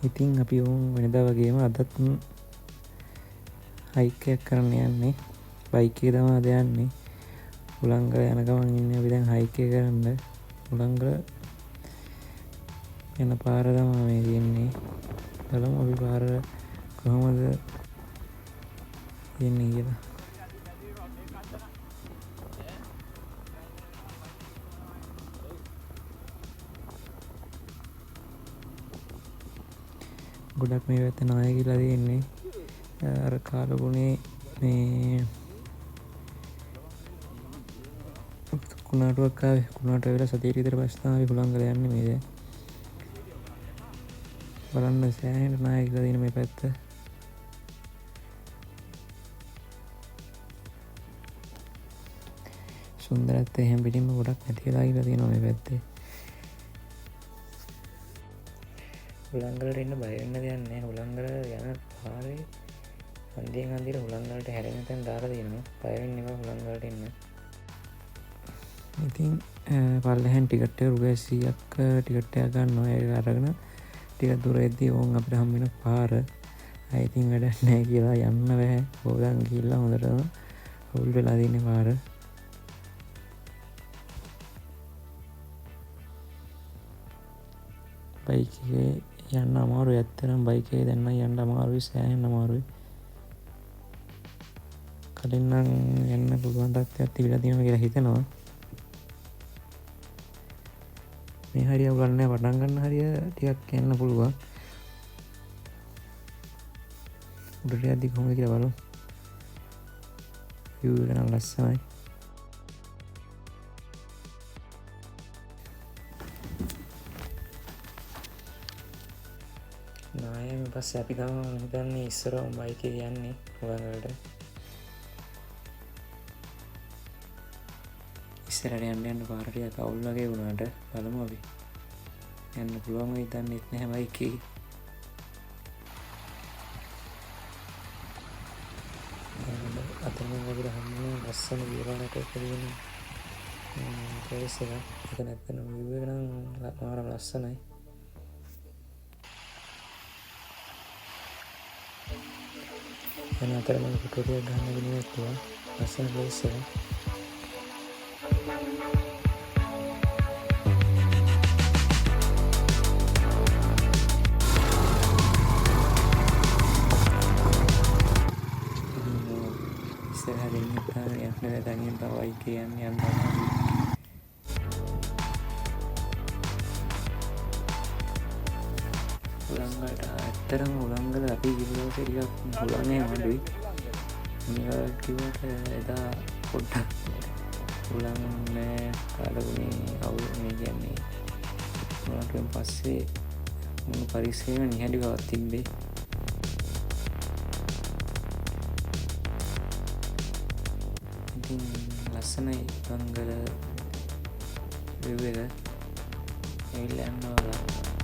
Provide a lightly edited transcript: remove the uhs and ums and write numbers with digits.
ඉතින් අපි ඕන් වෙනදා වගේම අදත් හයික් එකක් කරන්න යන්නේ. බයික් එකේ තමයි අද යන්නේ. උලංගල යන ගමන් ඉන්නේ අපි දැන් හයික් එක කරන්න. උලංගල යන පාර තමයි මේ තියෙන්නේ. බලමු අපි පාර කොහොමද යන්නේ කියලා. ගොඩක් මේ පැත්තේ නාය කියලා තියෙන්නේ. අර කාලගුණේ මේ කුණාටුවක් ආවේ. කුණාටුව ඇවිල්ලා සතියකට විතර පස්සේ තමයි අපි හුලංගල යන්නේ මේ දැන්. බලන්න සෑහෙන නාය කියලා තියෙන මේ පැත්ත. සුන්දරත්වය එහෙම පිටින්ම ගොඩක් නැති වෙලා කියලා තියෙනවා මේ පැත්තේ. හුලංගලට එන්න බය වෙන්න දෙයක් නෑ. හුලංගල යන පාරේ හන්දියෙන් හන්දියට හුලංගලට හැරෙන තැන් දාලා තියෙනවා. බය වෙන්න එපා හුලංගලට එන්න. ඉතින් පල්ලෙහාන් ටිකට් එක රුපියල් 100ක් ටිකට් එකක් ගන්නවා. ඒක අරගෙන ටිකක් දුර එද්දී ඕන් අපිට හම් වෙන පාර. ආයෙ ඉතින් වැඩක් නෑ කියලා යන්න බෑ. හොදන් ගිහිල්ලා හොඳටම හවුල් වෙලා තියෙන පාර. බයික් එකේ යන්න අමාරුයි. ඇත්තටම බයික් එකේ දැන් නම් යන්න අමාරුයි, සෑහෙන අමාරුයි. කලින් නම් යන්න පුළුවන් තත්ත්වයක් තිබිලා තියෙනවා කියලා හිතෙනවා. මේ හරිය අවුලක් නෑ. පටන් ගන්න හරිය ටිකක් යන්න පුළුවන්. උඩට යද්දි කොහොමද කියලා බලමු. view එක නම් ලස්සනයි. නායම පස්සේ අපි තමයි මං හිතන්නේ ඉස්සරවම බයික් එකේ යන්නේ හුලඟට. ඉස්සරහට යන්න යන්න පාර ටිකක් අවුල් වගේ වුණාට බලමු අපි. යන්න පුළුවන් වෙයි දන්නෙත් නැහැ බයික් එකේ. අතරමඟ අපිට හම්බුනේ ලස්සන විහාරයක් එක්ක තියෙන ප්ලේස් එකක්. ඒක නැත්තම් view එක නම් මාරම ලස්සනයි. යන අතරමඟ ෆොටෝ ටිකක් ගන්න ගෙනියත්තුවා. ලස්සන ප්ලේස් එකක්. ඉස්සරහට එන්න තාම යන්න බෑ. තනියෙන් තව බයික් එකේ යන්න යන්න අමාරුයි. හුලංගලට ඇත්තටම හුලංගල අපි ගිය දවසේ ටිකක් හුලං එහෙම අඩුයි. මේවා කිව්වට එදා පොඩ්ඩක් හුලං නෑ. කාලගුණේ අවුල් මේ කියන්නේ හුලං පස්සේ මුළු පරිසරයම නිහඬ බවක් තිබ්බේ. ඉතින් ලස්සනයි හුලංගල view එක. ඇවිල්ලා යන්න ඔයාලා.